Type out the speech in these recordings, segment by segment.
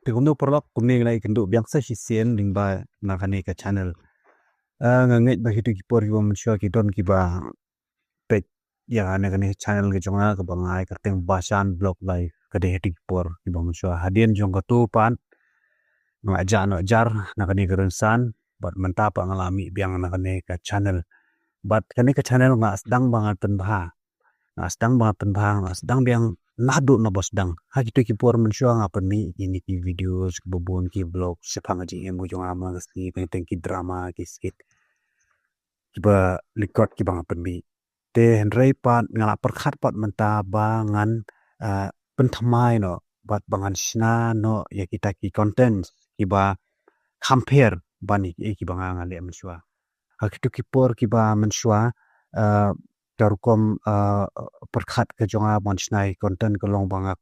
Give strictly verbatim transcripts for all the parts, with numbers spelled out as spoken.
Te kumno paralok, kumne ngi la ïakynduh biang sa shisien lyngba na kane ka channel. Ah, nga ngeit ba kito ki por kiba mynshuwa ki don kiba peit ïa kane, kane ka channel ka jong nga kaba nga ai kyrteng Bashan Vlog Life. Ka dei ha kito ki por kiba mynshuwa. Hadien jong kato pat nga la jah noh jar na kane ka rynsan, bad mynta pat nga la mih biang na kane ka channel. Bad kane ka channel nga sdang ba ngan pynbha, nga sdang ba ngan pynbha, nga sdang biang naduh na ba sdang. Ha kito ki por mynshuwa nga pynmih kine ki videos kiba bun, ki vlog shaphang ka jingim ka jong nga man ka sngi, teng teng ki drama, ki skit, kiba lyngkot kiba nga pynmih. Te hynrei pat nga la pyrkhat pat mynta ba ngan, ah, pynthymmai noh bad ba ngan shna noh ïa kita ki content kiba kham pher ban ïa kiei kiba nga, nga leh mynshuwa. Ha kito ki por kiba mynshuwa, ah, ka rukom, ah, pyrkhat ka jong nga ban shna ïa content ka long ba nga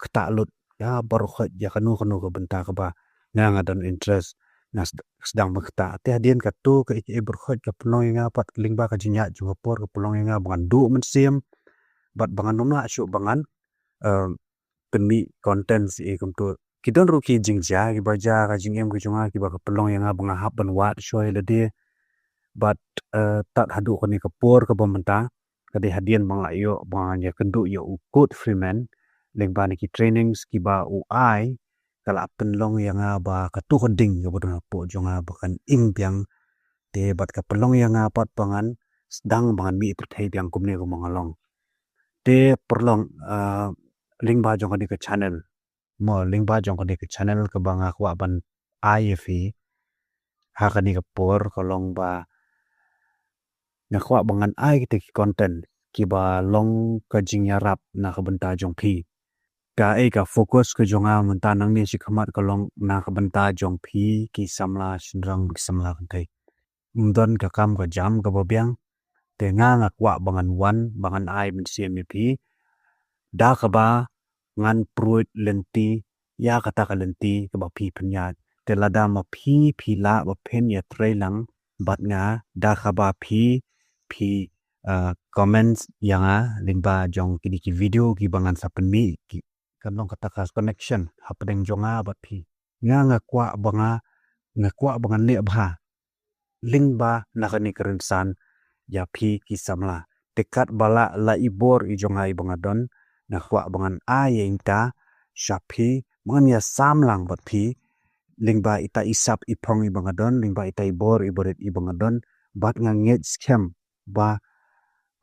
ktah lut ïa baroh khoit ïa kano kano ka bynta kaba nga, nga don interest, nga sd-, sdang ban ktah. Te hadien kato ka, eh, baroh khoit ka pynlong ïa nga pat lyngba ka jingïaid jong ka por, ka pynlong ïa nga ba ngan duh mynsiem bad ba ngan ym lah shuh ba ngan, eh, pynmih content ïa kumto. Ki don ruh ki jingjia kiba jia ha ka jingim ka jong nga kiba ka pynlong ïa nga ba nga hap ban wad shuwa ïa lade. Bad, eh, tad haduh kane ka por kaba mynta, ka dei hadien ba nga la ïoh, ba nga ïakynduh ïa u Kurt Freeman lyngba na ki trainings kiba u ai, ka la pynlong ïa nga ba kato ka ding kaba don hapoh jong nga ba kan im biang. Te bad ka pynlong ïa nga pat ba ngan sdang ba ngan mih pyrthei biang kumne kumba nga long. Te paralok, ah, lyngba jong kane ka channel, mo, lyngba jong kane ka channel kaba nga kwah ban ai ïa phi ha kane ka por ka long ba nga kwah ba ngan ai kita ki content kiba long ka jingïarap na ka bynta jong phi. Kaei ka focus ka jong nga mynta nangne shakhmat ka long na ka bynta jong phi ki samla shynrang, ki samla kynthei. Ym don ka kam ka jam kaba biang. Te nga, nga kwah ba ngan wan, ba ngan ai mynsiem ïa phi da kaba ngan pruid lynti ïa kata ka lynti kaba phi pynïaid. Te lada ma phi, phi lah ba phin ïatrei lang bad nga da kaba phi, phi, ah, comments ïa nga lyngba jong kine ki video kiba ngan sa pynmih, ki, kan long kata ka connection hapdeng jong nga bad phi. Nga, nga kwah ba nga, nga kwah ba ngan leh bha lyngba na kane ka rynsan ïa phi ki samla. Te katba la, la i bor i jong nga iba nga don, nga kwah ba ngan ai ïa ita sha phi, ba ngan ïasam lang bad phi lyngba ita i sap i phong iba nga don, lyngba ita i bor iba rit iba nga don, bad nga ngeit skhem ba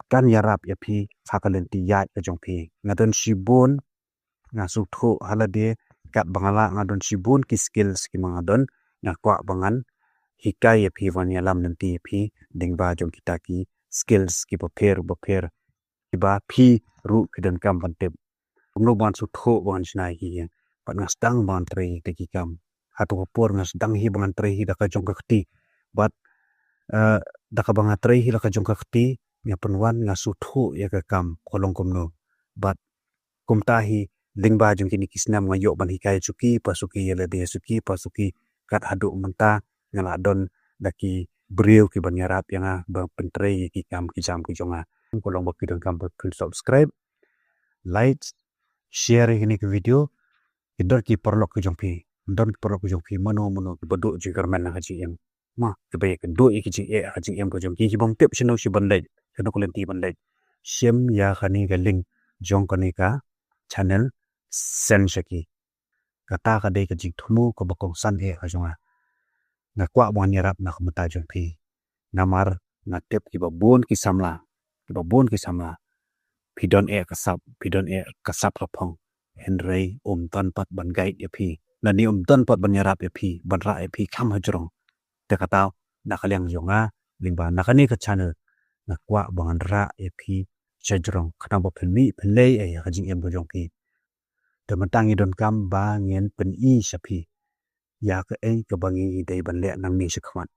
kan ïarap ïa phi ha ka lynti ïaid ka jong phi. Nga don shibun, nga sngewthuh ha lade katba nga lah, nga don shibun ki skills kiba nga don, nga kwah ba ngan hikai ïa phi, ban ïalam lynti ïa phi lyngba jong kita ki skills kiba pher bapher kiba phi ruh phi donkam ban tip. Kumno ba ngan sngewthuh ba ngan shna ïa ki, bad nga sdang ba ngan trei ïa kita ki kam. Hato ka por nga sdang hi ba ngan trei hi da ka jong ka kti. Bad, eh, da kaba nga trei hi da ka jong ka kti, nga pynwan, nga sngewthuh ïa ka kam ka long kumno. Bad kumta hi lyngba jong kine ki snem nga ïoh ban hikai suki pa suki ïa lade, suki pa suki, kat haduh mynta nga la don da ki briew kiban ïarap ïa nga ban pyntrei ïa ki kam ki jam ki jong nga. Ka long ba phi donkam ban pyn subscribe, like, share ïa kine ki video. Ki don ki paralok ki jong phi, don ki paralok ki jong phi mano mano kiba duh jingkyrmen ha ka jingim. Ma, kiba ïakynduh ïa ki jingeh ha ka jingim ka jong ki, kibym tip shano shi ban leit, shano ka lynti ban leit. Shim ïa kane ka link jong kane ka channel, send sha ki. Kata ka dei ka jingthmu kaba kongsan eh ka jong nga. Nga kwah ba ngan ïarap na ka bynta jong phi. Namar nga tip kiba bun ki samla, kiba bun ki samla, phi don eh ka sap, phi don eh ka sap ka phong, hynrei ym don pat ban guide ïa phi, lane ym don pat ban ïarap ïa phi, ban rah ïa phi kham hajrong. Te kata, na ka liang jong nga, lyngba na kane ka channel, nga kwah ba ngan rah ïa phi shajrong, khnang ba phin mih phin leh ïa ka jingim ka jong phi. Te mynta ngi donkam ba ngin pyni sha phi ïa kaei kaba ngi dei ban leh nangne shakhmat.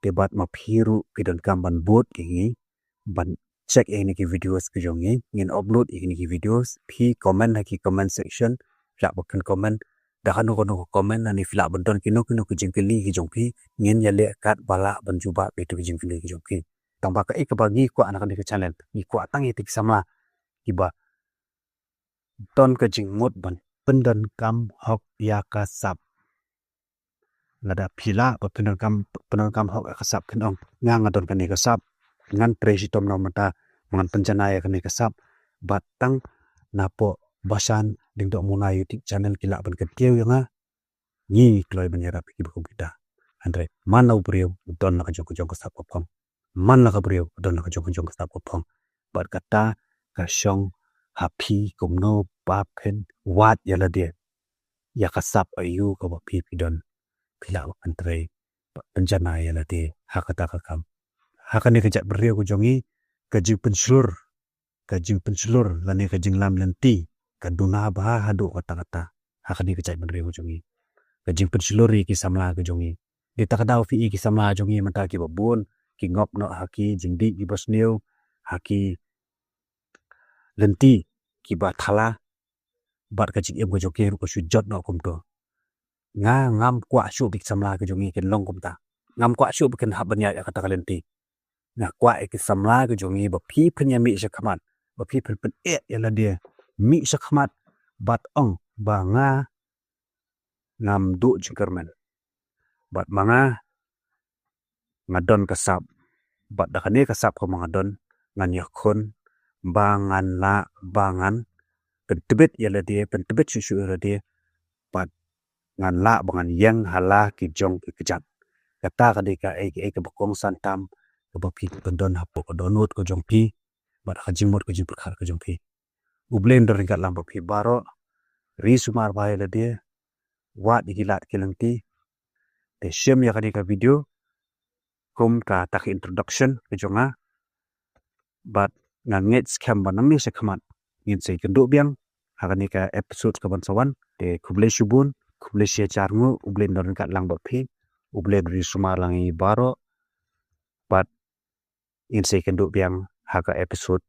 Te bad ma phi ruh phi donkam ban bud ïa ngi, ban check ïa kine ki videos ki jong ngi, ngin upload ïa kine ki videos, phi comment ha ki comment section, lah ba phin comment, da kano kano ka comment, lane phi lah ban don kino kino ki jingkylli ki jong phi, ngin ïaleh katba lah ban jubab ïa kito ki jingkylli ki jong phi. Tang ba kaei kaba ngi kwah na kane ka channel, ngi kwah tang ïa kita ki samla kiba don ka jingmut ban pyndonkam hok ïa ka sap. Lada phi lah ba pyndonkam, pyndonkam hok ïa ka sap, phin ong, nga nga don kane ka sap, ngan trei shitom na mynta, ngan pynjanai ïa kane ka sap. Bad tang napoh Bashan Lyngdoh Muna YouTube channel ki lah ban kyntiew ïa nga, ngi kloi ban ïarap ïa ki ba kum kita. Hynrei man la u briew u don la ka jong ka jong ka sap ka phong. Man la ka briew u don la ka jong ka jong ka sap ka phong. Bad kata ka shong ha phi kumno ba phin wad ïa lade ïa ka sap aïu kaba phi phi don. Phi lah ban pyntrei, ban pynjanai ïa lade ha kata ka kam. Ha kane ka jaitbynriew ka jong ngi, ka jingpynshlur, ka jingpynshlur lane ka jinglam lynti ka duna bha haduh katta katta ha kane ka jaitbynriew ka jong ngi. Ka jingpynshlur ïa ki samla ka jong ngi. Te kata ka daw phi ïohi ki samla jong ngi mynta kiba bun ki ngop noh ha ki jingdih kiba sniew, ha ki lynti kiba thala, bad ka jingim ka jong ki ruh ka shu jot noh kumto. Nga ngam kwah shuh ba ki samla ka jong ngi kin long kumta. Ngam kwah shuh ba kin hap ban ïaid ïa kata ka lynti. Nga kwah ïa ki samla ka jong ngi ba phi phin ïa mih shakhmat, ba phi phin pyneh ïa lade mih shakhmat bad ong ba nga ngam duh jingkyrmen. Bad ma nga nga don ka sap. Bad da kane ka sap kaba nga don, ngan ïakhun ba ngan lah ba ngan pyntbit ïa lade, pyntbit shuh shuh ïa lade. Bad ngan lah ba ngan ïeng ha la ki jong ki kjat. Kata ka dei kaei kaei kaba kongsan tam kaba phi phin don hapoh ka dohnud ka jong phi bad ha ka jingmut ka jingpyrkhat ka jong phi. U Blei un don ryngkat lang bad phi baroh. Ri sumar bha ïa lade, wad ïa ki lad ki lynti. Te shim ïa kane ka video kum kata ka introduction ka jong nga. Bad nga ngeit skhem ba na mynta shakhmat ngin sa ïakynduh biang ha kane ka episode kaban sa wan. Te khublei shibun, khublei shihajar nguh, U Blei un don ryngkat lang bad phi, U Blei un ri sumar lang ïa ngi baroh. Bad ngin sa ïakynduh biang ha ka episode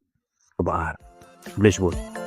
kaba ar. Khublei shibun.